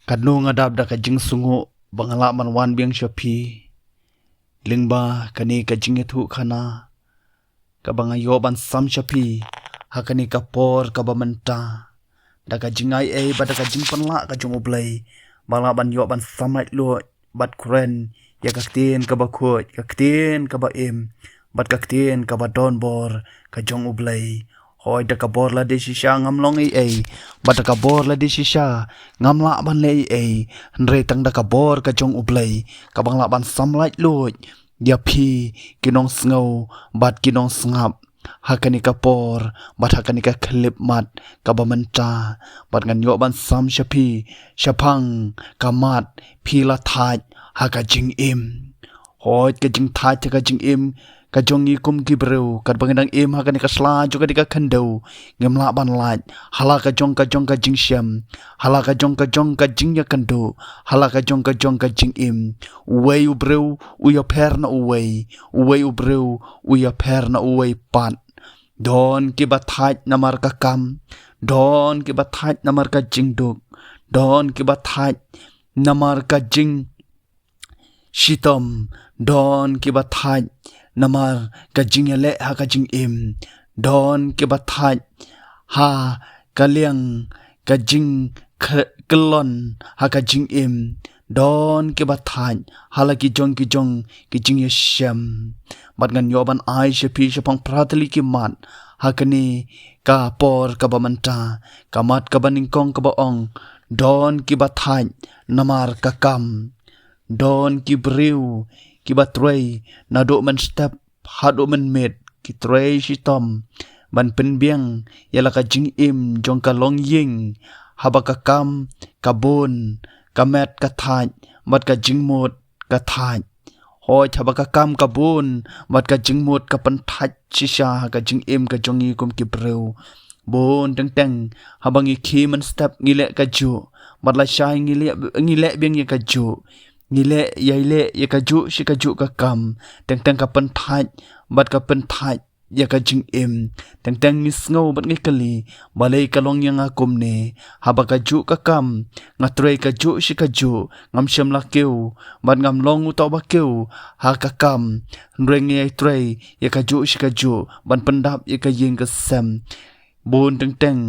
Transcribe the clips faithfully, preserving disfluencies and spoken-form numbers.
Katno nga dap da ka jingsngew ba nga lah ban wan biang sha phi lyngba kane ka jingïathuhkhana kaba nga ïoh ban sam sha phi ha kane ka por kaba mynta, da ka jingai ei bad da ka jingpynlah ka jong U Blei ba lah ban ïoh ban sam laitluid bad kren ïa ka ktien kaba khuid, ka ktien kaba im bad ka ktien kaba don bor ka jong U Blei. Hooid, da ka bor lade shisha ngam long ei ei bad da ka bor lade shisha ngam lah ban leh ei ei, hynrei tang da ka bor ka jong U Blei kaba nga lah ban sam laitluid ïa phi ki nongsngew bad ki nongsngap ha kane ka por bad ha kane ka khyllipmat kaba mynta. Bad ngan ïoh ban sam sha phi shaphang ka mat, phi la thait ha ka jingim. Hooid, ka jingthait ha ka jingim ka jong ngi kum ki briew, katba ngi dang im ha kane ka sla jong kane ka khyndew, ngim lah ban lait ha la ka jong ka jong ka jingshem, ha la ka jong ka jong ka jingïakynduh, ha la ka jong ka jong ka jingim. Uwei u briew u ïapher na uwei, uwei u briew u ïapher na uwei pat. Don kiba thait namar ka kam, don kiba thait namar ka jingduk, don kiba thait namar ka jing shitom, don kiba thait namar ka jingïaleh ha ka jingim, don kiba thait ha ka liang ka jingkh-, kyllon ha ka jingim, don kiba thait ha la ki jong ki jong ki jingïashem. Bad ngan ïoh ban ai sha phi shaphang phra tylli ki mat ha kane ka por kaba mynta, ka mat kaba nyngkong kaba ong, don kiba thait namar ka kam. Don ki briew kiba trei naduh mynstep haduh mynmiet, ki trei shitom ban pynbiang ïa la ka jingim jong ka longïing, haba ka kam ka bun, ka met ka thait bad ka jingmut ka thait. Hooid, haba ka kam ka bun bad ka jingmut ka pynthait shisha ha ka jingim ka jong ngi kum ki briew. Bun teng teng haba ngi khie mynstep ngi leh kajuh, bad lashai ngi leh, ngi leh biang ïa kajuh, ngi leh ïai leh ïa kajuh shi kajuh ka kam, teng teng ka pynthait bad ka pynthait ïa ka jingim. Teng teng ngi sngew bad ngi kylli, balei ka long ïa nga kumne? Haba kajuh ka kam nga trei kajuh shi kajuh, ngam shem la kiew bad ngam long uta uba kiew ha ka kam, hynrei ngi ïai trei ïa kajuh shi kajuh ban pyndap ïa ka ïing ka sem. Bun teng teng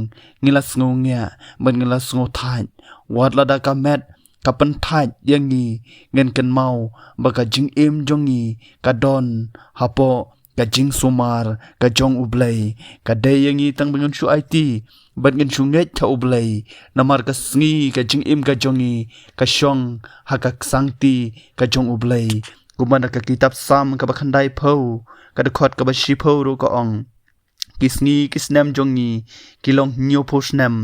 ngi la sngew ngiah bad ngi la sngew thait. Wat lada ka met ka pynthait ïa ngi, ngin kynmaw ba ka jingim jong ngi ka don hapoh ka jingsumar ka jong U Blei. Ka dei ïa ngi tang ba ngin shu aiti bad ngin shu ngeit ha U Blei, namar ka sngi ka jingim ka jong ngi ka shong ha ka ksangti ka jong U Blei. Kumba na ka kitab Salm kaba khyndaiphew, ka dkhot kaba shiphew ruh ka ong, ki sngi ki snem jong ngi ki long hynñiewphew snem,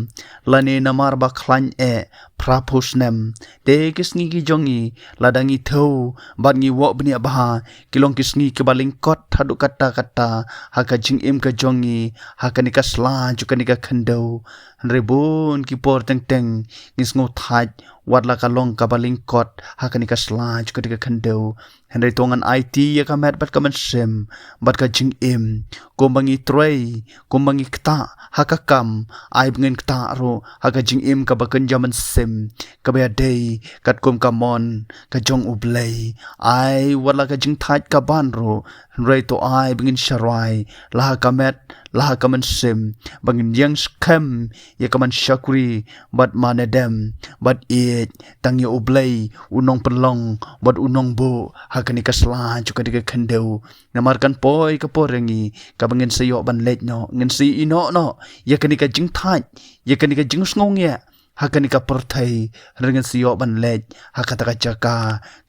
lane namar ba khlaiñ eh phraphew snem. Te ki sngi ki jong ngi, lada ngi thew bad ngi wad bniah bha, ki long ki sngi kiba lyngkot haduh katta katta ha ka jingim ka jong ngi ha kane ka sla jong kane ka khyndew. Hynrei bun ki por teng teng ngi sngew thait wat la ka long kaba lyngkot ha kane ka sla jong kane ka khyndew. Hynrei to ngan aiti ïa ka met bad ka mynsiem bad ka jingim. Kumba ngi trei, kumba ngi ktah ha ka kam, ai ba ngin ktah ruh ha ka jingim kaba kynja mynsiem, kaba ïadei katkum ka mon ka jong U Blei. Ai wat la ka jingthait ka ban ruh, hynrei to ai ba ngin sharwai la ha ka met, la ha ka mynsiem, ba ngin ïeng skhem ïa ka man shakri bad man edem bad ïeit tang ïa U Blei, U Nongpynlong bad U Nongbuh ha kane ka sla jong kane ka khyndew. Namar kan poi ka por ïa ngi kaba ngin sa ïoh ban leit noh, ngin sa ïehnoh noh ïa kane ka jingthait, ïa kane ka jingsngew ngiah ha kane ka pyrthei, hynrei ngin sa ïoh ban leit ha kata ka jaka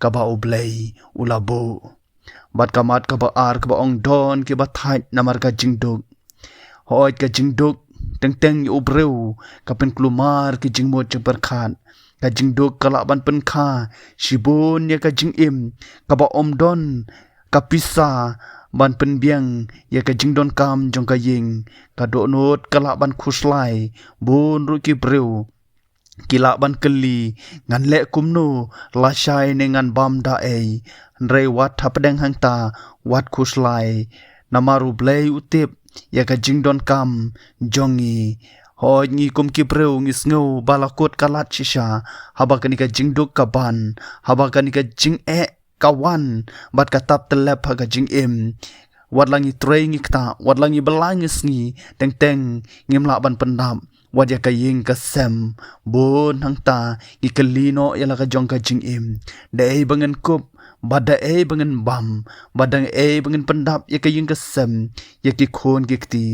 kaba U Blei u la buh. Bad ka mat kaba ar kaba ong, don kiba thait namar ka jingduk. Hooid, ka jingduk teng teng ïa u briew ka pynkulmar ki jingmut jingpyrkhat. Ka jingduk ka lah ban pynkha shibun ïa ka jingim, kaba ym don ka pisa ban pynbiang ïa ka jingdonkam jong ka ïing. Ka dohnud ka lah ban khuslai. Bun ruh ki briew ki lah ban kylli, ngan leh kumno lashai ne ngan bam da ei? Hynrei wat hapdeng hangta, wat khuslai, namar U Blei u tip ïa ka jingdonkam jong ngi. Hooid, ngi kum ki briew ngi sngew ba la kut ka lad shisha haba kane ka jingduk ka ban, haba kane ka jingeh ka wan bad ka tap tylep ha ka jingim. Wat la ngi trei ngi ktah, wat la ngi bylla ngi sngi, teng teng ngim lah ban pyndap wat ïa ka ïing ka sem. Bun hangta ngi kylli noh ïa la ka jong ka jingim, da ei ba ngin kup, bad da ei ba ngin bam, bad da ei ba ngin pyndap ïa ka ïing ka sem, ïa ki khun ki kti.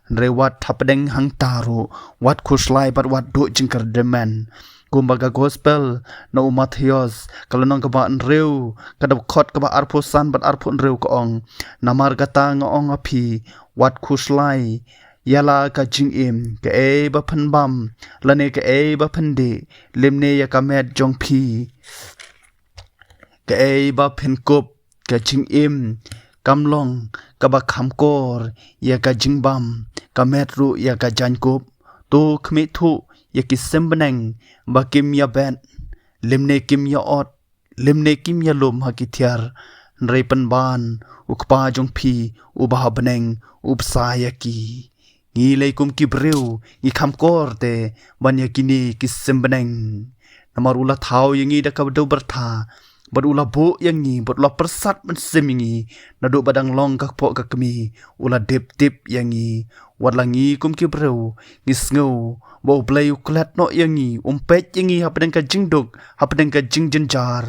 Hynrei wat hapdeng hangta ruh, wat khuslai bad wat duh jingkyrmen. Kumba ka gospel na u Mathaios, ka lynnong kaba hynriew, ka dkhot kaba arphew san bad arphew hynriew ka ong: Namar kata nga ong ha phi, wat khuslai ïa la ka jingim, kaei ba phin bam, lane kaei ba phin dih, lymne ïa ka met jong phi, kaei ba phin kup. Ka jingim kam long kaba kham kor ïa ka jingbam, ka met ruh ïa ka jaiñkup. To khmih thuh ïa ki sim bneng ba kim ïabet, lymne kim ïa-ot, lymne kim ïalum ha ki thiar. Hynrei pynban u Kpa jong phi uba ha bneng u bsa ïa ki. Ngi lei kum ki briew ngi kham kor te ban ïa kine ki sim bneng. Namar u la thaw ïa ngi da ka dewbyrtha, bad u la buh ïa ngi, bad u la pyrsad mynsiem ïa ngi, naduh ba dang long ka kpoh ka kmie u la dep tip ïa ngi. Wat la ngi kum ki briew ngi sngew ba U Blei u klet noh ïa ngi, um peit ïa ngi hapdeng ka jingduk, hapdeng ka jingjynjar,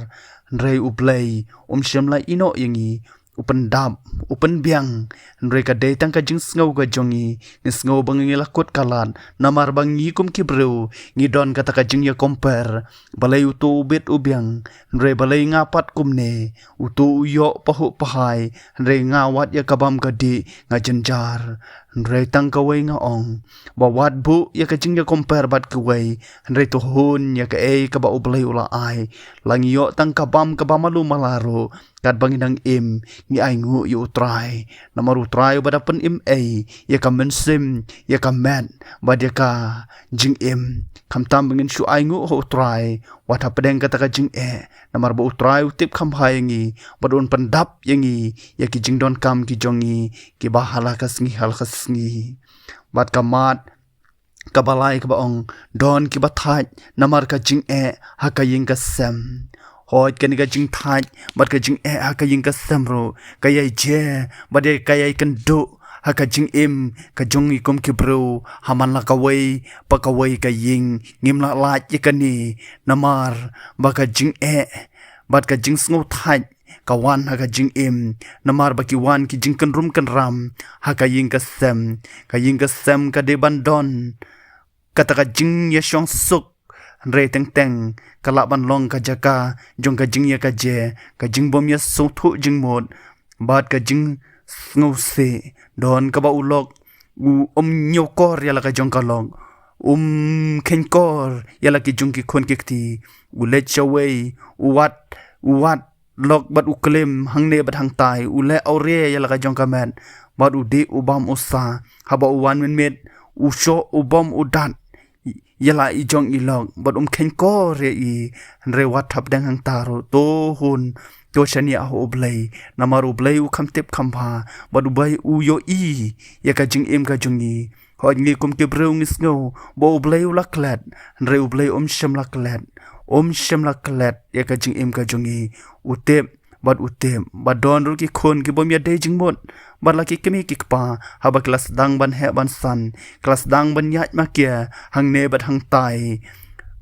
hynrei U Blei um shym la ïehnoh ïa ngi. U pyndap, u pynbiang. Hynrei ka dei tang ka jingsngew ka jong ngi. Ngi sngew ba ngi la kut ka lad, namar ba ngi kum ki briew ngi don kata ka jingïa compare. Balei uto u bit u biang, hynrei balei nga pat kumne? Uto u ïoh pahuh pahai, hynrei nga wat ïa ka bam ka dih nga jynjar. Hynrei tang kawei nga ong, ba wat buh ïa ka jingïa compare bad kiwei, hynrei to hun ïa kaei kaba U Blei u la ai. La ngi ïoh tang ka bam kaba malu mala ruh, katba ngi dang im, ngi ainguh ïa U Trai. Namar U Trai uba da pynim ei ïa ka mynsiem, ïa ka met, bad ïa ka jingim. Khamtam ba ngin shu ainguh ha U Trai wat hapdeng kata ka jingeh. Namar ba U Trai u tip kham bha ïa ngi, bad un pyndap ïa ngi ïa ki jingdonkam ki jong ngi kiba ha la ka sngi ha la ka sngi. Bad ka mat kaba lai kaba ong, don kiba thait namar ka jingeh ha ka ïing ka sem. Hooid, kane ka jingthait bad ka jingeh ha ka ïing ka sem ruh ka ïai jia bad ka ïai kynduh ha ka jingim ka jong ngi kum ki briew. Ha man la kawei pa kawei ka ïing ngim lah lait ïa kane, namar ba ka jingeh bad ka jingsngewthait ka wan ha ka jingim, namar ba ki wan ki jingkynrum kynram ha ka ïing ka sem. Ka ïing ka sem ka dei ban don kata ka jingïashong suk, hynrei teng teng ka lah ban long ka jaka jong ka jingïakajia, ka jingbym ïasngewthuh jingmut, bad ka jingsngewsih. Don kaba u lok u um ñiewkor ïa la ka jong ka lok, um kheiñkor ïa la ki jong ki khun ki kti, u leit shawei, u wad, u wad lok bad u klim hangne bad hangtai, u leh awria ïa la ka jong ka met, bad u dih u bam u sah. Haba u wan mynmiet, u shoh u bam u dat ïa la i jong i lok, bad um kheiñkor ïa i. Hynrei wat hapdeng hangta ruh, to hun, to shaniah ha U Blei, namar U Blei u kham tip kham bha, bad U Blei u ïohi ïa ka jingim ka jong ngi. Hooid, ngi kum ki briew ngi sngew ba U Blei u la klet, hynrei U Blei um shym la klet, um shym la klet ïa ka jingim ka jong ngi. U tip bad u tip, bad don ruh ki khun ki bym ïadei jingmut bad la ki kmie ki kpa, haba ki la sdang ban heh ban san, ki la sdang ban ïaid makia hangne bad hangtai,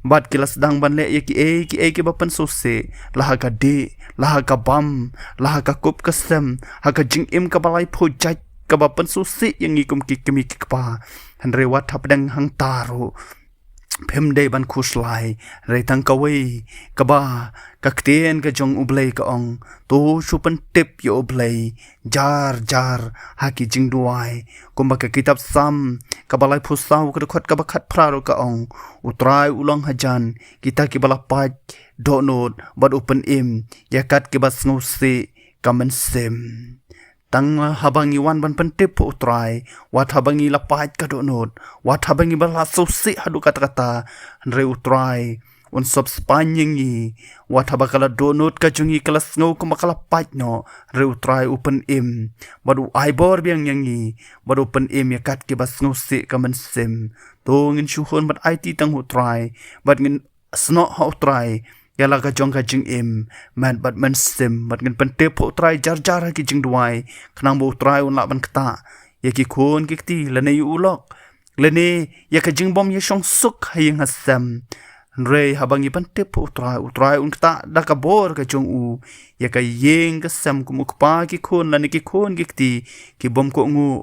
bad ki la sdang ban leh ïa kiei kiei kiba pynsngewsih, la ha ka dih, la ha ka bam, la ha ka kup ka sem, ha ka jingim kaba laiphew jait kaba pynsngewsih ïa ngi kum ki kmie ki kpa. Hynrei wat hapdeng hangta ruh, phim dei ban khuslai, hynrei tang kawei kaba ka ktien ka jong U Blei ka ong, to shu pyntip ïa U Blei jar jar ha ki jingduwai. Kumba ka kitab Salm kaba laiphew saw, ka dkhot kaba khatphra ruh ka ong, U Trai u long hajan kita kiba la pait dohnud, bad u pynim ïa kat kiba sngewsih ka mynsiem. Tang haba ngi wan ban pyntip ha U Trai, wat haba ngi la pait ka dohnud, wat haba ngi ba la sngewsih haduh katta katta, hynrei U Trai un sop spaiñ ïa ngi. Wat haba ka la dohnud ka jong ngi ka la sngew kumba ka la pait noh, hynrei U Trai u pynim, bad u ai bor biang ïa ngi, bad u pynim ïa kat kiba sngewsih ka mynsiem. To ngin shu hun bad aiti tang ha U Trai, bad ngin snoh ha U Trai ïa la ka jong ka jingim met bad mynsiem, bad ngin pyntip ha U Trai jar jar ha ki jingduwai, khnang ba U Trai un lah ban ktah ïa ki khun ki kti, lane ïa u lok, lane ïa ka jingbym ïashong suk ha ïing ha sem. Hynrei haba ngi pyntip ha U Trai, U Trai un ktah da ka bor ka jong u ïa ka ïing ka sem, kum u kpa ki khun lane ki khun ki kti, ki bym kohnguh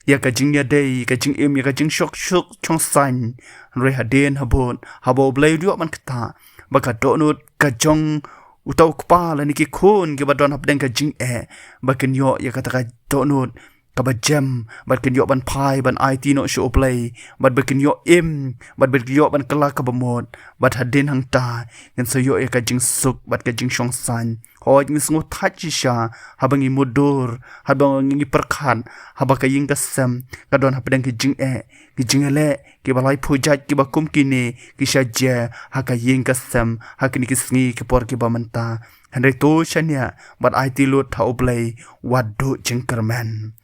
ïa ka jingïadei, ka jingim, ïa ka jingshong suk shong saiñ. Hynrei hadien habud, haba U Blei u ïoh ban ktah ba ka dohnud ka jong uta u kpa lane ki khun kiba don hapdeng ka jingeh, ba kin ïoh ïa kata ka dohnud kaba jem, bad kin ïoh ban phai ban aiti noh sha U Blei, bad ba kin ïoh im, bad ba kin ïoh ban kylla kaba mut, bad hadien hangta ngin sa ïoh ïa ka jingsuk bad ka jingshong saiñ. Hooid, ngi sngewthait shisha haba ngi mutdur, haba ngi pyrkhat, haba ka ïing ka sem ka don hapdeng ki jingeh, ki jingïaleh kiba laiphew jait kiba kum kine ki shah jia ha ka ïing ka sem ha kine ki sngi ki por kiba mynta. Hynrei to shaniah bad aiti lut ha U Blei, wat duh jingkyrmen.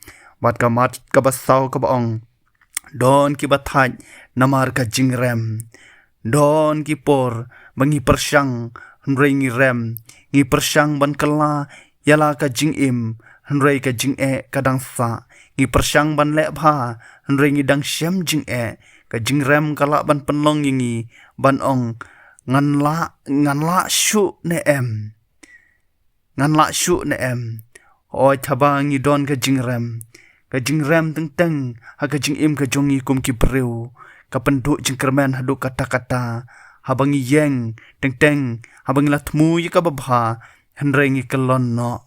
Bad ka mat kaba saw kaba ong, don kiba thait namar ka jingrem. Don ki por ba ngi pyrshang, hynrei ngi rem. Ngi pyrshang ban kylla ïa la ka jingim, hynrei ka jingeh ka dang sah. Ngi pyrshang ban leh bha, hynrei ngi dang shem jingeh. Ka jingrem ka lah ban pynlong ïa ngi ban ong, ngan lah, ngan lah shuh ne em? Ngan lah shuh ne em? Hooid, haba ngi don ka jingrem, ka jingrem teng teng ha ka jingim ka jong ngi kum ki briew, ka pynduh jingkyrmen haduh katta katta. Haba ngi ïeng teng teng, haba ngi la thmu ïa kaba bha, hynrei ngi kyllon noh.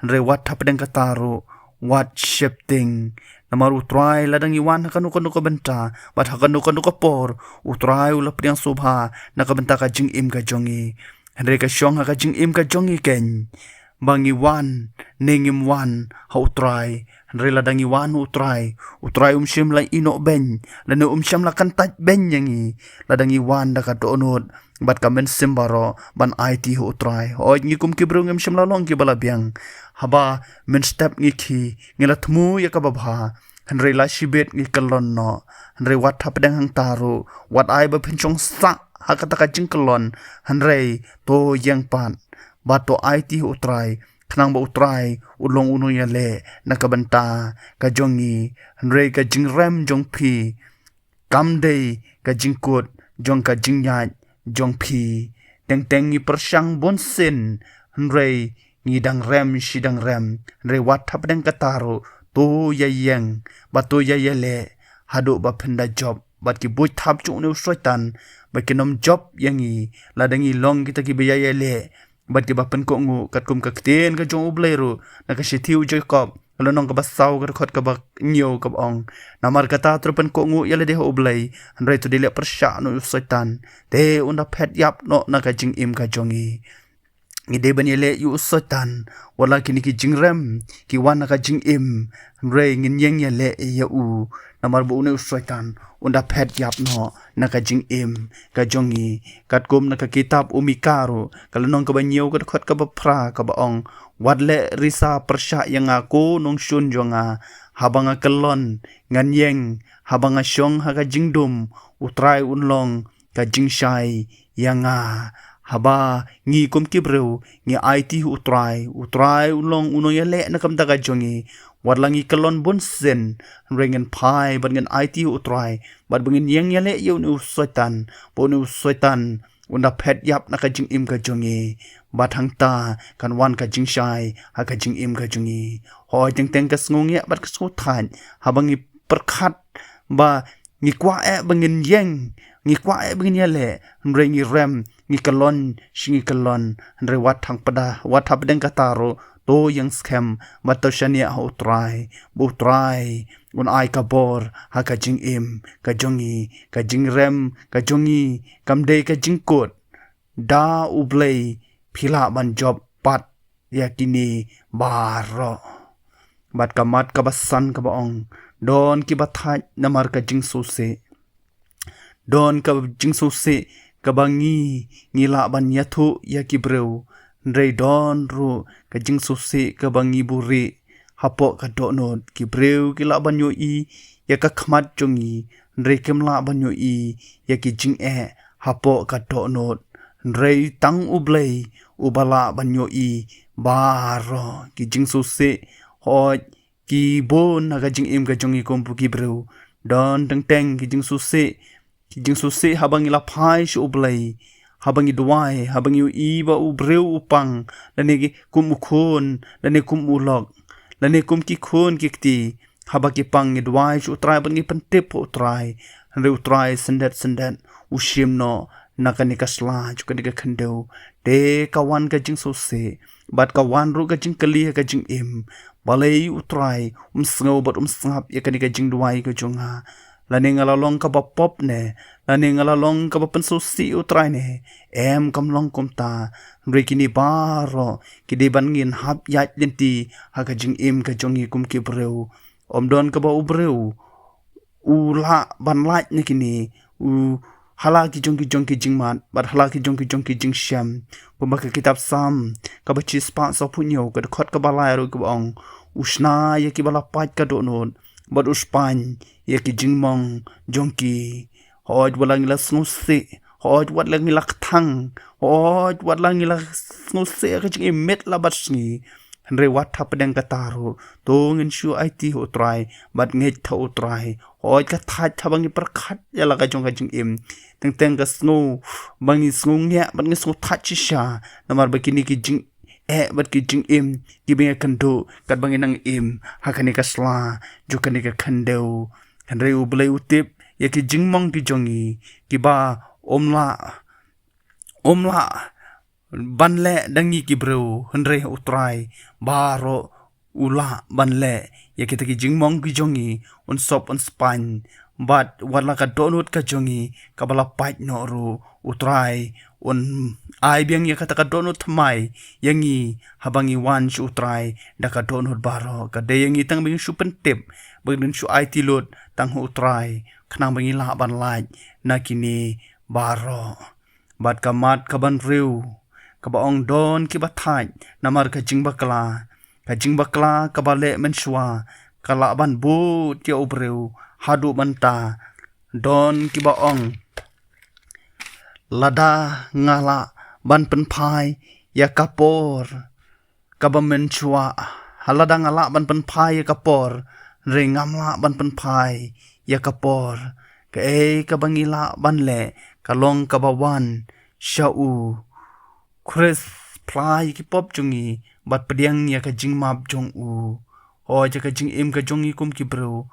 Hynrei wat hapdeng kata ruh, wat sheptieng. Namar U Trai, lada ngi wan ha kano kano ka bynta bad ha kano kano ka por, U Trai u la pdiang sngewbha na ka bynta ka jingim ka jong ngi. Hynrei ka shong ha ka jingim ka jong ngi keiñ ba ngi wan ne ngim wan ha U Trai. Hynrei lada ngi wan ha U Trai, U Trai um shym la ïehnoh beiñ, lane um shym la kyntait beiñ ïa ngi lada ngi wan da ka dohnud bad ka mynsiem baroh ban aiti ha U Trai. Hooid, ngi kum ki briew ngim shym la long kiba la biang. Haba mynstep ngi khie, ngi la thmu ïa kaba bha, hynrei la shibit ngi kyllon noh. Hynrei wat hapdeng hangta ruh, wat ai ba phin shong sah ha kata ka jingkyllon, hynrei to ïeng pat bad to aiti ha U Trai, khnang ba U Trai un long u nongïaleh na ka bynta ka jong ngi. Hynrei ka jingrem jong phi kam dei ka jingkut jong ka jingïaid jong phi. Teng teng ngi pyrshang bunsien, hynrei ngi dang rem shi dang rem. Hynrei wat hapdeng kata ruh, to ïa ïeng bad to ïa ïaleh haduh ba phin da jop bad ki buit thap jong une u Soitan, ba kin ym jop ïa ngi lada ngi long kita kiba ïa ïaleh bad kiba pynkohnguh. Katkum ka ktien ka jong U Blei ruh, na ka shithi u Jakob, ka lynnong kaba saw, ka dkhot kaba hynñiew, kaba ong, namar kata, to pynkohnguh ïa lade ha U Blei, hynrei to dei leh pyrshah na u Soitan, te un da phet ïap noh na ka jingim ka jong ngi. Ngi dei ban ïaleh ïa u Soitan wat la kine ki jingrem ki wan na ka jingim, hynrei ngin ïeng ïaleh ïa u, namar ba une u Soitan un da phet ïap noh na ka jingim ka jong ngi. Katkum na ka kitab u Mika ruh, ka lynnong kaba hynñiew, ka dkhot kaba phra, kaba ong, wat leh risa pyrshah ïa nga, ko nongshun jong nga. Haba nga kyllon, ngan ïeng. Haba nga shong ha ka jingdum, U Trai un long ka jingshai ïa nga. Haba ngi kum ki briew ngi aiti ha U Trai, U Trai un long u nongïaleh na ka bynta ka jong ngi. Wat la ngi kyllon bunsien, hynrei ngin phai bad ngin aiti ha U Trai, bad ba ngin ïeng ïaleh ïa une u Soitan, ba une u Soitan un da phet ïap na ka jingim ka jong ngi, bad hangta kan wan ka jingshai ha ka jingim ka jong ngi. Hooid, teng teng ka sngewngeh bad ka sngewthait haba ngi pyrkhat ba ngi kwah eh ba ngin ïeng, ngi kwah eh ba ngin ïaleh, hynrei ngi rem, ngi kyllon shi ngi kyllon. Hynrei wat hapdeng, wat hapdeng kata ruh, to ïeng skhem bad to shaniah ha U Trai, ba U Trai un ai ka bor ha ka jingim ka jong ngi. Ka jingrem ka jong ngi kam dei ka jingkut. Da U Blei phi lah ban jop pat ïa kine baroh. Bad ka mat kaba san kaba ong, don kiba thait namar ka jingsngewsih. Don ka jingsngewsih kaba ngi ngi lah ban ïathuh ïa ki briew, hynrei don ruh ka jingsngewsih kaba ngi buhrieh hapoh ka dohnud. Ki briew ki lah ban ïohi ïa ka khmat jong ngi, hynrei kim lah ban ïohi ïa ki jingeh hapoh ka dohnud. Hynrei tang U Blei uba lah ban ïohi baroh ki jingsngewsih. Hooid, ki bun ha ka jingim ka jong ngi kum ki briew don teng teng ki jingsngewsih. Ki jingsngewsih haba ngi la phai sha U Blei, haba ngi duwai, haba ngi ïohi ba u briew u pang, lane kum u khun, lane kum u lok, lane kum ki khun ki kti. Haba ki pang ngi duwai sha U Trai bad ngi pyntip ha U Trai, hynrei U Trai syndet syndet u shim noh na kane ka sla jong kane ka khyndew. Te ka wan ka jingsngewsih bad ka wan ruh ka jingkylli ha ka jingim, balei U Trai um sngew bad um sngap ïa kane ka jingduwai ka jong nga? Lane nga la long kaba pop ne, lane nga la long kaba pynsngewsih ïa U Trai ne? Em, kam long kumta. Hynrei kine baroh ki dei ban ngin hap ïaid lynti ha ka jingim ka jong ngi kum ki briew. Ym don kaba u briew u lah ban lait na kine, u ha la ki jong ki jong ki jingmut bad ha la ki jong ki jong ki jingshem. Kumba ka kitab Salm kaba shispah sawphew hynñiew, ka dkhot kaba lai ruh kaba ong, u shna ïa kiba la pait ka dohnud bad u spaiñ ïa ki jingmong jong ki. Hooid, wat la ngi la sngewsih, hooid, wat la ngi la kthang, hooid, wat la ngi la sngewsih ha ka jingim miet la bad sngi, hynrei wat hapdeng kata ruh to ngin shu aiti ha U Trai bad ngeit ha U Trai. Hooid, ka thait haba ngi pyrkhat ïa la ka jong ka jingim, teng teng ka sngew ba ngi sngewngeh bad ngi sngewthait shisha, namar ba kine ki jingeh bad ki jingim kiba ngi ïakynduh katba ngi nang im ha kane ka sla jong kane ka khyndew. Hynrei U Blei u tip ïa ki jingmong ki jong ngi kiba ym lah, ym lah ban leh da ngi ki briew, hynrei U Trai baroh u lah ban leh ïa kita ki jingmong ki jong ngi, un sop un spaiñ. Bad wat la ka dohnud ka jong ngi kaba la pait noh ruh, U Trai un ai biang ïa kata ka dohnud thymmai ïa ngi haba ngi wan sha U Trai da ka dohnud baroh. Ka dei ïa ngi tang ba ngin shu pyntip, ba ngin shu aiti lut tang ha U Trai, khnang ba ngi lah ban lait na kine baroh. Bad ka mat kaba hynriew kaba ong, don kiba thait namar ka jingbakla. Ka jingbakla kaba leh mynshuwa ka lah ban bud ïa u briew haduh mynta. Don kiba ong, lada nga lah ban pynphai ïa ka por kaba mynshuwa, ha lada nga lah ban pynphai ïa ka por, hynrei ngam lah ban pynphai ïa ka por. Kaei kaba ngi lah ban leh ka long kaba wan sha U Khrist, phla ïa ki pop jong ngi bad pdiang ïa ka jingmap jong u. Hooid, ïa ka jingim ka jong ngi kum ki briew,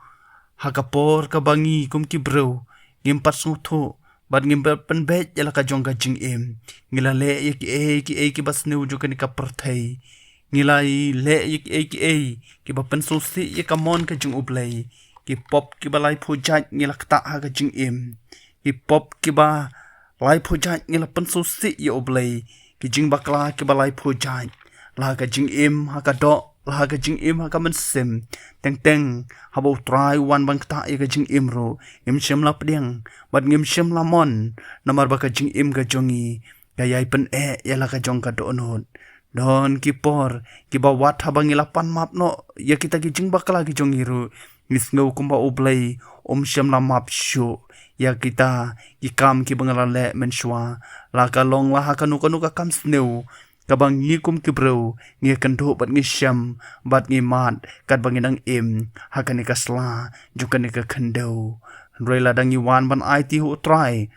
ha ka por kaba ngi kum ki briew ngim pat sngewthuh bad ngim pat pynbeit ïa la ka jong ka jingim, ngi la leh ïa kiei kiei kiba sniew jong kane ka pyrthei. Ngi la leh ïa kiei kiei kiba pynsngewsih ïa ka mon ka jong U Blei. Ki pop kiba laiphew jait ngi la ktah ha ka jingim. Ki pop kiba laiphew jait ngi la pynsngewsih ïa U Blei. Ki jingbakla kiba laiphew jait, la ha ka jingim ha ka doh, la ha ka jingim ha ka mynsiem. Teng teng haba U Trai u wan ban ktah ïa ka jingim ruh, ngim shym la pdiang bad ngim shym la mon, namar ba ka jingim ka jong ngi ka ïai pyneh ïa la ka jong ka dohnud. Don ki por kiba wat haba ngi la pan map noh ïa kita ki jingbakla ki jong ngi ruh, ngi sngew kumba U Blei um shym la map shuh ïa kita ki kam kiba ngi la leh mynshuwa. La ka long la ha kano kano ka kam sniew kaba ngi kum ki briew ngi kynduh bad ngi shem bad ngi mad katba ngi nang im ha kane ka sla jong kane ka khyndew. Hynrei lada ngi wan ban aiti ha U Trai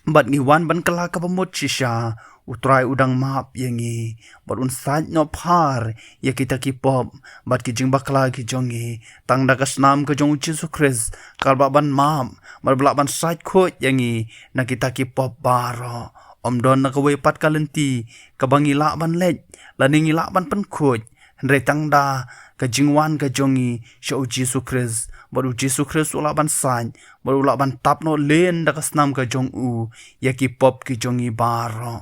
bad ngi wan ban kylla kaba mut shisha, U Trai u dang map ïa ngi bad un sait noh phar ïa kita ki pop bad ki jingbakla ki jong ngi. Tang da ka snam ka jong U Jisu Khrist ka lah ban map bad ba lah ban sait khuid ïa ngi na kita ki pop baroh. Ym don na kawei pat ka lynti kaba ngi lah ban leit lane ngi lah ban pynkhuid, hynrei tang da ka jingwan ka jong ngi sha U Jisu Khrist, bad U Jisu Khrist u lah ban sait bad u lah ban tap noh lynti da ka snam ka jong u ïa ki pop ki jong ngi baroh.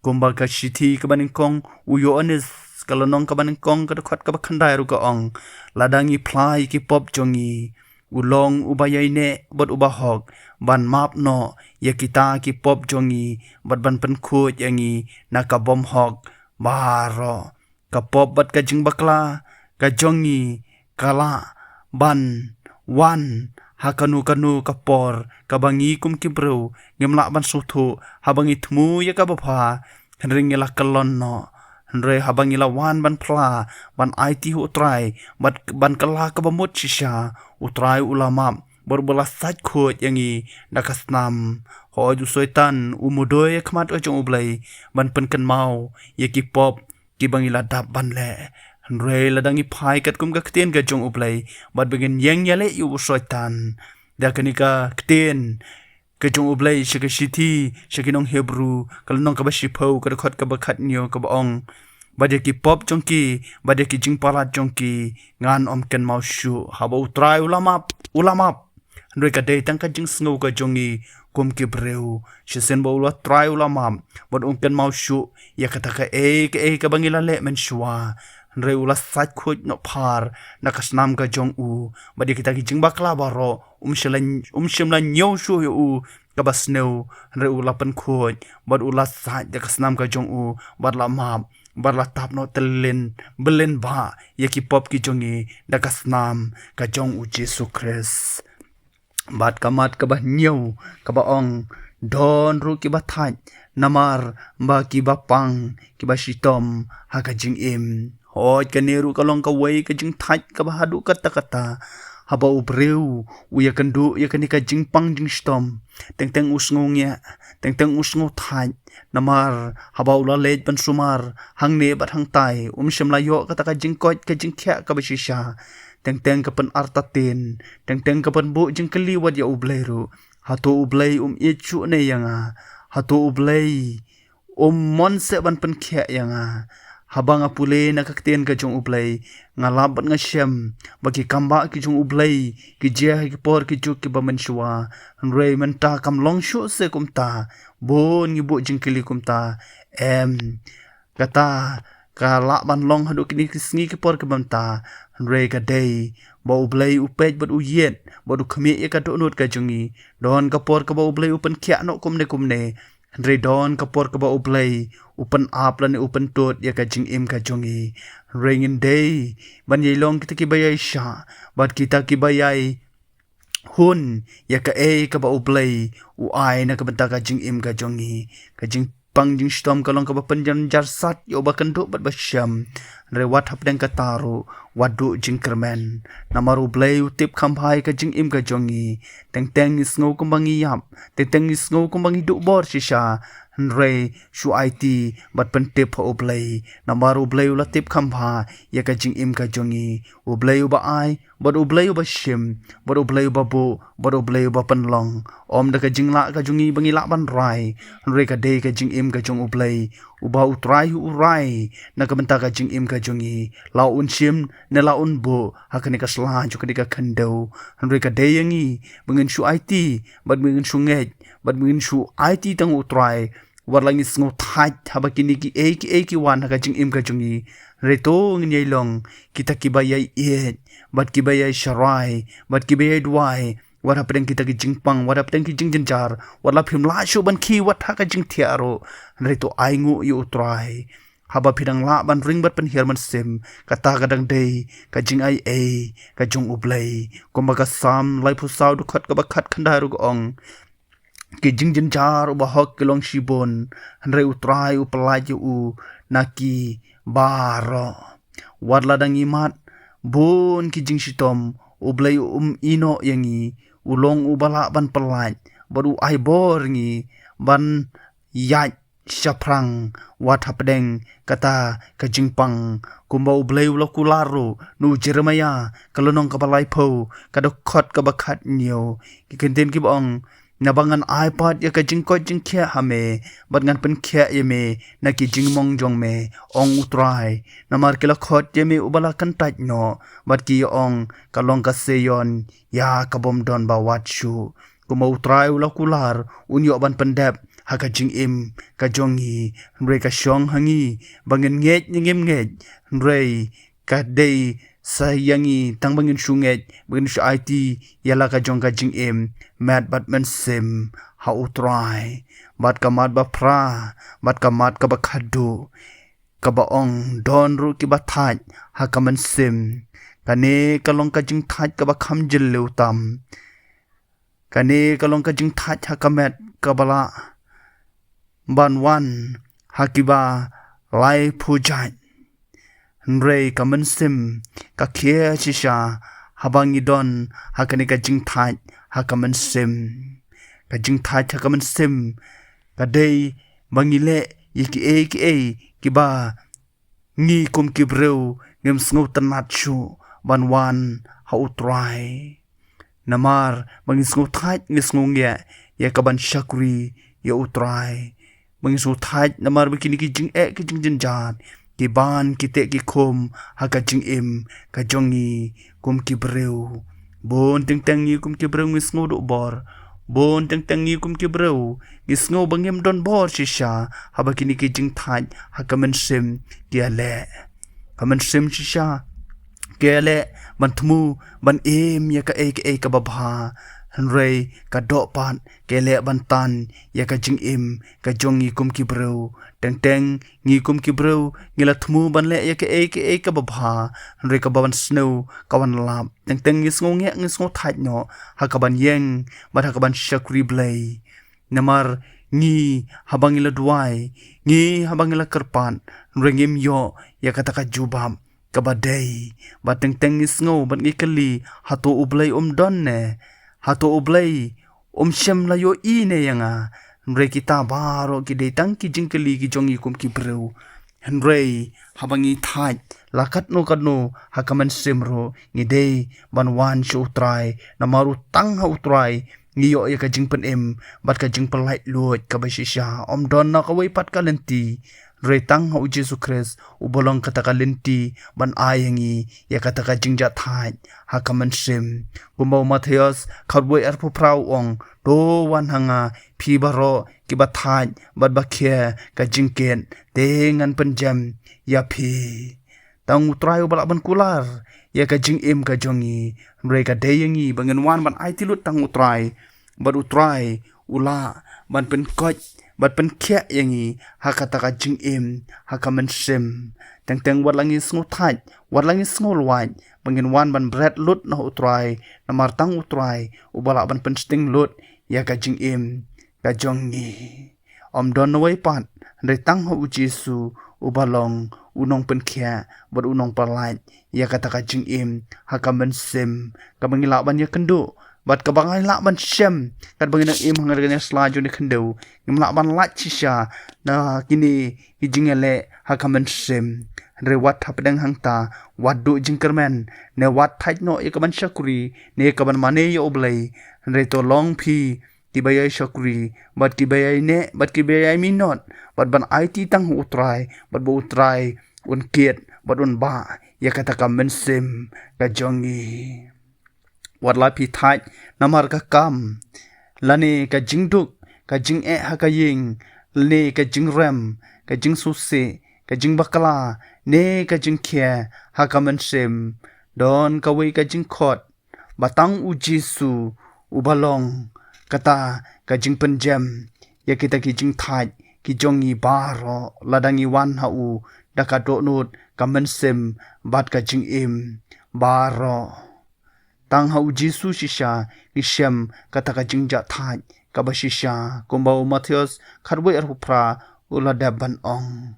Kumba ka shithi kaba nyngkong u Ïoannis, ka lynnong kaba nyngkong, ka dkhot kaba khyndai ruh ka ong, lada ngi phla ïa ki pop jong ngi, U long uba ïaineh bad uba hok ban map noh ïa kita ki pop jong ngi bad ban pynkhuid ïa ngi na ka bymhok baroh. Ka pop bad ka jingbakla ka jong ngi ka lah ban wan ha kano kano ka por kaba ngi kum ki briew ngim lah ban sngewthuh haba ngi thmu ïa kaba bha. Hynrei ngi la kyllon noh. Hynrei haba ngi la wan ban phla ban aiti ha U Trai bad ban kylla kaba mut shisha, U Trai u la map bad u la sait khuid ïa ngi da ka snam. Hooid, u Soitan u mudui ïa khmat ka jong U Blei ban pynkynmaw ïa ki pop kiba ngi la dap ban leh. Hynrei lada ngi phai katkum ka ktien ka jong U Blei bad ba ngin ïeng ïaleh ïa u Soitan, da kane ka ktien ka jong U Blei sha ka shithi sha ki nong Hebru ka lynnong kaba shiphew ka dkhot kaba khathynñiew kaba ong, bad ïa ki pop jong ki bad ïa ki jingpalat jong ki ngan ym kynmaw shuh. Haba U Trai u la map, u la map. Hynrei ka dei tang ka jingsngew ka jong ngi kum ki briew. Shisien ba U Trai u la map bad um kynmaw shuh ïa kata kaei kaei kaba ngi la leh mynshuwa. Hynrei u la sait khuid noh phar na ka snam ka jong u bad ïa kita ki jingbakla baroh um shym la, um shym la ñiew shuh ïa u kaba sniew. Hynrei u la pynkhuid bad u la sait da ka snam ka jong u bad la map bad la tap noh tylli tylli bha ïa ki pop ki jong ngi da ka snam ka jong U Jisu Khrist. Bad ka mat kaba hynñiew kaba ong, don ruh kiba thait namar ba kiba pang kiba shitom ha ka jingim. Hooid, kane ruh ka long kawei ka jingthait kaba haduh katta katta. Haba u briew u ïakynduh ïa kane ka jingpang jingshitom, teng teng u sngew ngiah, teng teng u sngew thait. Namar haba u la leit ban sumar hangne bad hangtai, um shym la ïoh kata ka jingkoit ka jingkhiah kaba shisha. Teng teng ka pynartatien, teng teng ka pynbuh jingkylli wat ïa U Blei ruh. Hato U Blei um ïeit shuh ne ïa nga? Hato U Blei um mon seh ban pynkhiah ïa nga? Haba nga pule na ka ktien ka jong U Blei, nga lap bad nga shem ba ki kambah ki jong U Blei ki jia ha ki por ki juk kiba mynshuwa. Hynrei mynta kam long shuh seh kumta. Bun ngi buh jingkylli kumta. Em, kata ka lah ban long haduh kine ki sngi ki por kiba mynta. Hynrei ka dei ba U Blei u peit bad u ïeit bad u khmih ïa ka dohnud ka jong ngi. Don ka por kaba U Blei u pynkhiah noh kumne kumne. Hynrei don ka por kaba U Blei u pynap lane u pyntud ïa ka jingim ka jong ngi. Hynrei ngin dei ban ïai long kita kiba ïai shah bad kita kiba ïai hun ïa kaei kaba U Blei u ai na ka bynta ka jingim ka jong ngi. Ka jingpang jingshitom ka long kaba pynjynjar sat ïa uba kynduh bad ba shem. Hynrei wat hapdeng kata ruh wat duh jingkyrmen. Namar U Blei u tip kham bha ïa ka jingim ka jong ngi. Teng teng ngi sngew kumba ngi ïap, teng teng ngi sngew kumba ngi duh bor shisha. Hynrei shu aiti bad pyntip ha U Blei. Namar U Blei u la tip kham bha ïa ka jingim ka jong ngi. U Blei uba ai bad U Blei uba shim bad U Blei uba buh bad U Blei uba pynlong. Ym da ka jinglah ka jong ngi ba ngi lah ban rai. Hynrei ka dei ka jingim ka jong U Blei, uba U Trai u rai na ka bynta ka jingim ka jong ngi. La un shim ne la un buh ha kane ka sla jong kane ka khyndew. Hynrei ka dei ïa ngi ba ngin shu aiti bad ba ngin shu ngeit bad ba ngin shu aiti tang U Trai. Wat la ngi sngew thait haba kine kiei kiei ki wan ha ka jingim ka jong ngi. Hynrei to ngin ïai long kita kiba ïai ïeit bad kiba ïai sharai bad kiba ïai duwai. Wat hapdeng kita ki jingpang, wat hapdeng ki jingjynjar, wat la phim lah shuh ban khie wat ha ka jingthiah ruh. Hynrei to ainguh ïa U Trai. Haba phi dang lah ban ring bad pynhiar mynsiem, kata ka dang dei ka jingaiei ka jong U Blei. Kumba ka Salm laiphew saw dkhot kaba khatkhyndai ruh ka ong, ki jingjynjar u bahok ki long shibun, hynrei U Trai u pyllait ïa u na ki baroh. Wat la dang ïa mad bun ki jingshitom, U Blei um ïehnoh ïa ngi, u long uba lah ban pyllait bad u ai bor ïa ngi ban ïaid shaphrang wat hapdeng kata ka jingpang. Kumba U Blei u la kular ruh na u Jeremaïah ka lynnong kaba laiphew, ka dkhot kaba khathynñiew, ki kyntien kiba ong, naba ngan ai pat ïa ka jingkoit jingkhiah ha me bad ngan pynkhiah ïa me na ki jingmong jong me, ong U Trai. Namar ki la khot ïa me uba la kyntait noh bad ki ïa ong, ka long ka Seion ïa ka bym don ba wad shuh. Kumba U Trai u la kular, un ïoh ban pyndep ha ka jingim ka jong ngi. Hynrei ka shong ha ngi ba ngin ngeit ne ngim ngeit. Hynrei ka dei sa ïa ngi tang ba ngin shu ngeit, ba ngin shu aiti ïa la ka jong ka jingim, met bad mynsiem ha U Trai. Bad ka mat ba phra, bad ka mat ka ba khadduh, ka ba ong, don ruh ki ba thait ha ka mynsiem. Kane ka long ka jingthait ka ba kham jylliew tam. Kane ka long ka jingthait ha ka met ka ba lah ban wan ha ki ba laiphew jait. Hynrei ka mynsiem ka khia shisha haba ngi don ha kane ka jingthait ha ka mynsiem. Ka jingthait ha ka mynsiem ka dei ba ngi leh ïa kiei kiei ki ba ngi kum ki briew ngim sngewtynnat shuh ban wan ha U Trai. Namar ba ngi sngewthait, ngi sngewngeh ïa ka ban shakri ïa U Trai. Ba ngi sngewthait namar ba kine ki jingeh ki jingjynjar ki ban ki teh ki khum ha ka jingim ka jong ngi kum ki briew. Bun teng teng ngi kum ki briew ngi sngew duh bor. Bun teng teng ngi kum ki briew ngi sngew ba ngim don bor shisha haba kine ki jingthait ha ka mynsiem ki ïaleh. Ka mynsiem shisha ki ïaleh ban thmu ban im ïa kaei kaei ka ba bha. Hynrei ka doh pat ki ïaleh ban tan ïa ka jingim ka jong ngi kum ki briew. Teng teng ngi kum ki briew ngi la thmu ban leh ïa kaei kaei ka ba bha, hynrei ka ba wan sniew ka wan lap. Teng teng ngi sngewngeh, ngi sngewthait noh ha ka ban ïeng bad ha ka ban shakri Blei. Namar ngi haba ngi la duwai, ngi haba ngi la kyrpad, hynrei ngim ïoh ïa kata ka jubab ka ba dei. Bad teng teng ngi sngew bad ngi kylli, hato U Blei um don ne? Hato U Blei um shym la ïohi ne ïa nga? Hynrei kita baroh ki dei tang ki jingkylli ki jong ngi kum ki briew. Hynrei haba ngi thait la katno katno ha ka mynsiem ruh, ngi dei ban wan sha U Trai, namar u tang ha U Trai ngi ïoh ïa ka jingpynim bad ka jingpyllait luid ka ba shisha. Ym don na kawei pat ka lynti, hynrei tang ha U Jisu Khrist u ba long kata ka lynti ban ai ïa ngi ïa kata ka jingjahthait ha ka mynsiem. Kumba u Mathaios khatwei arphew phra u ong, to wan ha nga phi baroh ki ba thait bad ba khia ka jingkit, te ngan pynjem ïa phi. Tang U Trai u ba lah ban kular ïa ka jingim ka jong ngi. Hynrei ka dei ïa ngi ba ngin wan ban aiti lut tang U Trai, bad U Trai u lah ban pynkoit bad pynkhiah ïa ngi ha kata ka jingim ha ka mynsiem. Teng teng wat la ngi sngewthait, wat la ngi sngewlwait, ba ngin wan ban bret lut na U Trai, namar tang U Trai u ba lah ban pynsting lut ïa ka jingim ka jong ngi. Ym don na wei pat, hynrei tang ha U Jisu u ba long u nongpynkhiah bad u nongpyllait ïa kata ka jingim ha ka mynsiem, ka ba ngi lah ban ïakynduh bad ka ba ngi lah ban shem. Katba ngi nang im ha kane ka sla jong kane ka khyndew, ngim lah ban lait shisha na kine ki jingïaleh ha ka mynsiem. Hynrei wat hapdeng hangta, wat duh jingkyrmen, ne wat thait noh ïa ka ban shakri ne ïa ka ban mane ïa U Blei. Hynrei to long phi ki ba ïai shakri bad ki ba ïai neh bad ki ba ïai minot, bad ban aiti tang ha U Trai, bad ba U Trai un kit bad un bah ïa kata ka mynsiem ka jong ngi. Wat la phi thait namar ka kam, lane ka jingduk, ka jingeh ha ka ïing, lane ka jingrem, ka jingsngewsih, ka jingbakla, ne ka jingkhia ha ka mynsiem, don kawei ka jingkhot, ba tang U Jisu u ba long kata ka jingpynjem ïa kita ki jingthait ki jong ngi baroh, lada ngi wan ha u da ka dohnud, ka mynsiem bad ka jingim baroh. Tang ha U Jisu shisha ngi shem kata ka jingjahthait ka ba shisha, kumba u Mathaios khatwei arphew phra u la dep ban ong.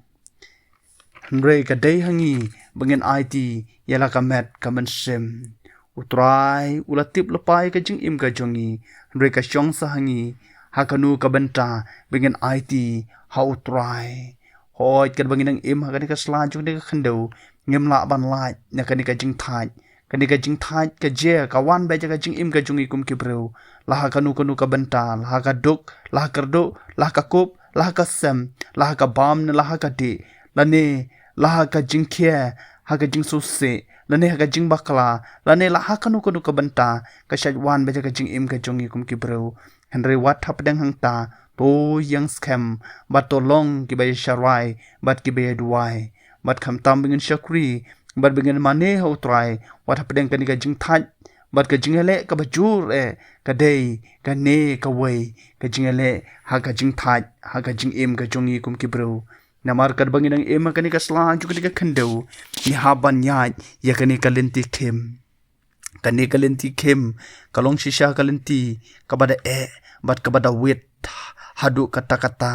Hynrei ka dei ha ngi ba ngin aiti ïa la ka met ka mynsiem. U Trai u la tip lypa ïa ka jingim ka jong ngi, hynrei ka shong sa ha ngi ha kano ka bynta ba ngin aiti ha U Trai. Hooid, katba ngi nang im ha kane ka sla jong kane ka khyndew, ngim lah ban lait na kane ka jingthait. Kane ka jingthait ka jia, ka wan beit ïa ka jingim ka jong ngi kum ki briew, la ha kano kano ka bynta, la ha ka duk, la ha ka kyrduh, la ha ka kup, la ha ka sem, la ha ka bam ne la ha ka dih, lane la ha ka jingkhia, ha ka jingsngewsih, lane ha ka jingbakla, lane la ha kano kano ka bynta, ka shait wan beit ïa ka jingim ka jong ngi kum ki briew. Hynrei wat hapdeng hangta, to ïeng skhem bad to long ki ba ïa sharai bad ki ba ïa duwai. Bad khamtam ba ngin shakri, bad ba ngin mane ha u Trai wat hapdeng kane ka jingthait bad ka jingïaleh kaba jur eh ka dei kane kawei ka jingïaleh ha ka jingthait, ha ka jingim ka jong ngi kum ki briew. Namar katba ngi nang im ha kane ka sla jong kane ka khyndew, ngi hap ban ïaid ïa kane ka lynti khim. Kane ka lynti khim ka long shisha ka lynti kaba da eh bad kaba da wit haduh katta katta.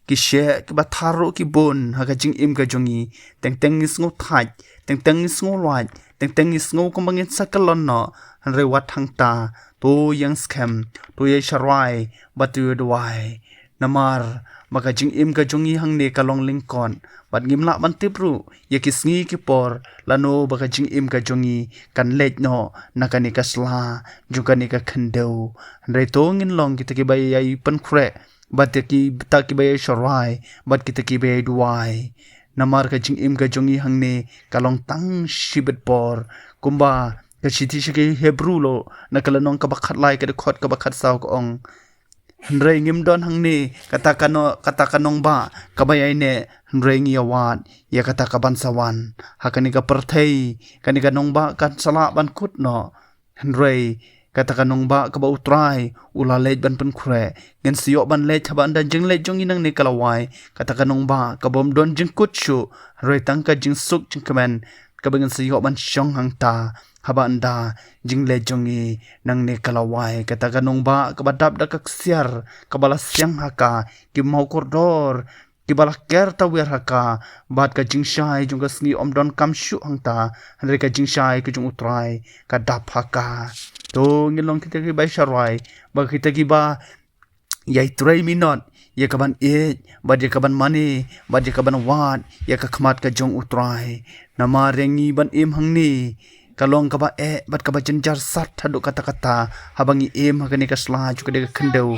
Ki sheh kiba thar ruh ki bun ha ka jingim ka jong ngi. Teng teng ngi sngew thait, teng teng ngi sngew lwait, teng teng ngi sngew kumba ngin sa kyllon noh. Hynrei wat hangta, to ïeng skhem, to ïeng sha rwai bad to ïeng duwai. Namar ba ka jingim ka jong ngi hangne ka long lyngkot bad ngim lah ban tip ruh ïa ki sngi ki por lano ba ka jingim ka jong ngi kan leit noh na kane ka sla jong kane ka khyndew. Hynrei to ngin long kita kiba ïai pynkhreh bad kita kiba ïai sha rwai bad kita kiba ïai duwai. Namar ka jingim ka jong ngi hangne ka long tang shibit por. Kumba ka shithi sha ki Hebru ruh na ka lynnong kaba khatlai ka dkhot kaba khatsaw ka ong, hynrei ngim don hangne kata ka no-, kata ka nongbah kaba ïaineh, hynrei ngi ïawad ïa kata kaban sa wan. Ha kane ka pyrthei kane ka nongbah kan sa lah ban kut noh. Hynrei kata ka nongbah kaba u Trai u la leit ban pynkhreh, ngin sa ïoh ban leit haba ynda jingleit jong ngi nangne ka la wai. Kata ka nongbah kabym don jingkut shuh, hynrei tang ka jingsuk jingkmen kaba ngin sa ïoh ban shong hangta haba ynda jingleit jong ngi nangne ka la wai. Kata ka nongbah kaba dap da ka ksiar kaba la siang ha ka, ki maw kordor kiba la ker tawiar ha ka, bad ka jingshai jong ka sngi ym donkam shuh hangta, hynrei ka jingshai ka jong u Trai ka dap ha ka. To ngin long kita kiba ïai sha rwai bad kita kiba ïai trei minot ïa kaban ïeit bad ïa kaban mane bad ïa kaban wad ïa ka khmat ka jong u Trai. Namar ïa ngi ban im hangne ka long kaba eh bad kaba jynjar sat haduh katta katta haba ngi im ha kane ka sla jong kane ka khyndew.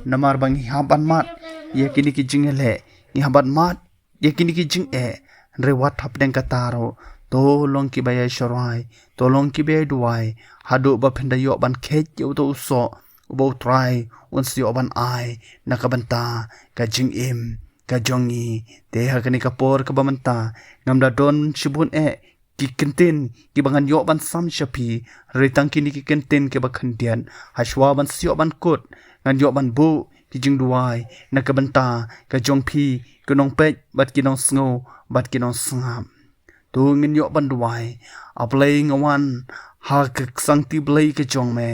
Namar ba ngi hap ban mad ïa kine ki jingïaleh, ngi hap ban mad ïa kine ki jingeh. Hynrei wat hapdeng kata ruh, to long kiba ïai sha rwai, to long kiba ïai duwai haduh ba phin da ïoh ban kheit ïa uto u soh uba u Trai un sa ïoh ban ai na ka bynta ka jingim ka jong ngi. Te ha kane ka por kaba mynta ngam da don shibun eh ki kyntien kiba ngan ïoh ban sam sha phi, hynrei tang kine ki kyntien kiba khyndiat. Hashwa ban sa ïoh ban kut, ngan ïoh ban buh ki jingduwai na ka bynta ka jong phi ki nongpeit bad ki nongsngew bad ki nongsngap. To ngin ïoh ban duwai. A Blei, nga wan ha ka ksangti Blei ka jong me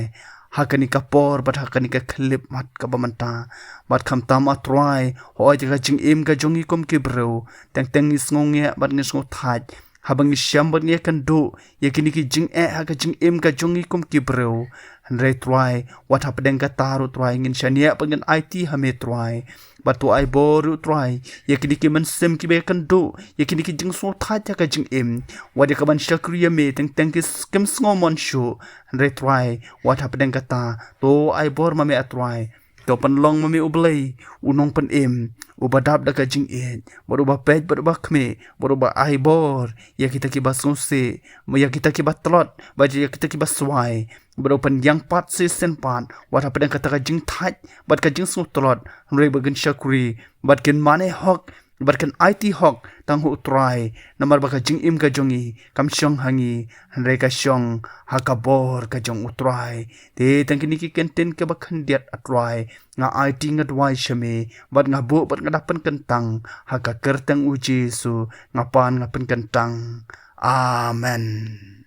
ha kane ka por bad ha kane ka khyllipmat kaba mynta. Bad khamtam, a Trai, hooid, ka jingim ka jong ngi kum ki briew, teng teng ngi sngewngeh bad ngi sngewthait haba ngi shem bad ngi ïakynduh ïa kine ki jingeh ha ka jingim ka jong ngi kum ki briew. Hynrei Trai, wat hapdeng kata ruh Trai, ngin shaniah bad ngin aiti ha me Trai. Bad to ai bor ruh Trai ïa kine ki mynsiem kiba ïakynduh ïa kine ki jingsngewthait ha ka jingim. Wat ïa kaban shakri ïa me teng teng ki s-, kim sngew mon shuh. Hynrei Trai, wat hapdeng kata, to ai bor ma me, a Trai. To pynlong ma me U Blei u nongpynim uba dap da ka jingïeit, bad uba peit bad uba khmih, bad uba ai bor ïa kita kiba sngewsih, ïa kita kiba tlot bad ïa kita kiba swai, bad u pynïeng pat shisien pat wat hapdeng kata ka jingthait bad ka jingsngewtlot. Hynrei ba kin shakri bad kin mane hok bad kin aiti hok tang ha u Trai, namar ba ka jingim ka jong ngi kam shong ha ngi, hynrei ka shong ha ka bor ka jong u Trai. Te tang kine ki kyntien kiba khyndiat, a Trai, nga aiti, nga duwai sha me, bad nga buh bad nga da pynkyntang ha ka kyrteng U Jisu nga pan, nga pynkyntang. Amen.